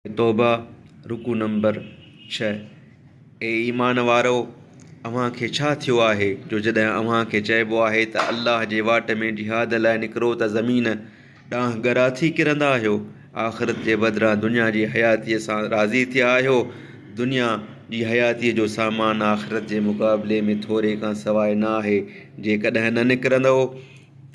توبه، رڪوع نمبر ڇهه، اي ايمان وارؤ! اوهان کي ڇا ٿيو آهي جو جڏهن اوهان کي چئبو آهي ته الله جي واٽ ۾ جهاد لاء نڪرو ته زمين ڏانهن ڳرا ٿي ڪرندا آهيو؟ آخرت جي بدران دنيا جي حياتيء سان راضي ٿيا آهيو؟ دنيا جي حياتيء جو سامان آخرت جي مقابلي ۾ ٿوري کان سواء نه آهي، جيڪڏهن نه نڪرندؤ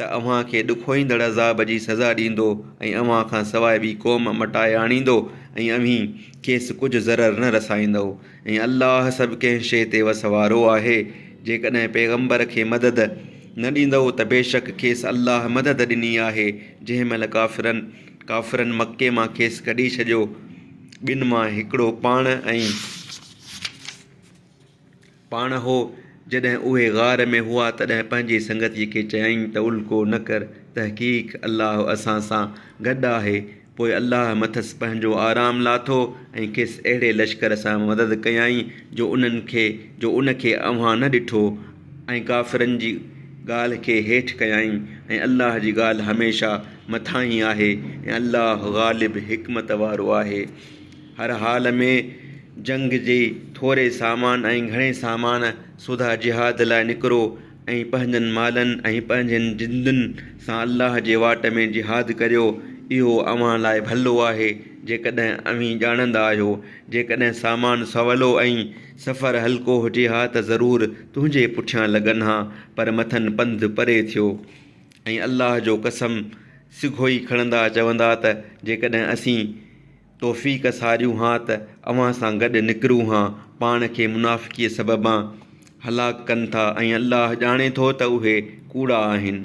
ته اوهان کي ڏکوئيندڙ عذاب جي سزا ڏيندو ۽ اوهان کان سواء ٻي قوم مٽائي آڻيندو ۽ اوهين کيس ڪجهه ضرر نه رسائيندؤ ۽ الله سڀ ڪنهن شيء تي وس وارو آهي. جيڪڏهن پيغمبر کي مدد نه ڏيندؤ ته بيشڪ کيس الله مدد ڏني آهي جنهن مهل ڪافرن ڪافرن مڪي مان کيس ڪڍي ڇڏيو ٻن مان هڪڙو پاڻ ۽. پاڻ هو، جڏهن اهي غار ۾ هئا تڏهن پنهنجي سنگتيء کي چيائين ته الڪو نه ڪر، تحقيق الله اسان سان گڏ آهي. پوء الله مٿس پنهنجو آرام لاٿو ۽ کيس اهڙي لشڪر سان مدد ڪيائين جو انهن کي جو ان کي اوهان نه ڏٺو ۽ ڪافرن جي ڳالهه کي هيٺ ڪيائين ۽ الله جي ڳالهه هميشه مٿاهين آهي ۽ الله غالب حڪمت وارو آهي. هر حال ۾ جنگ جي ٿوري سامان ۽ گهڻي سامان سوڌا جهاد لاء نڪرو ۽ پنهنجن مالن ۽ پنهنجين جندن سان الله جي واٽ ۾ جهاد ڪريو، اهو اوهان لاء ڀلو آهي، جيڪڏهن اوهين ڄاڻندا آهيو. جيڪڏهن سامان سولو ۽ سفر هلڪو هجي ها ته ضرور تنهنجي پٺيان لڳن ها، پر مٿن پنڌ پري ٿيو. ۽ الله جو قسم سگهوئي کڻندا چوندا ته جيڪڏهن اسين توفيق ساريون ها ته اوهان سان گڏ نڪرون ها، پاڻ کي منافقيء سببان هلاڪ ڪن ٿا ۽ الله ڄاڻي ٿو ته اهي ڪوڙا آهن.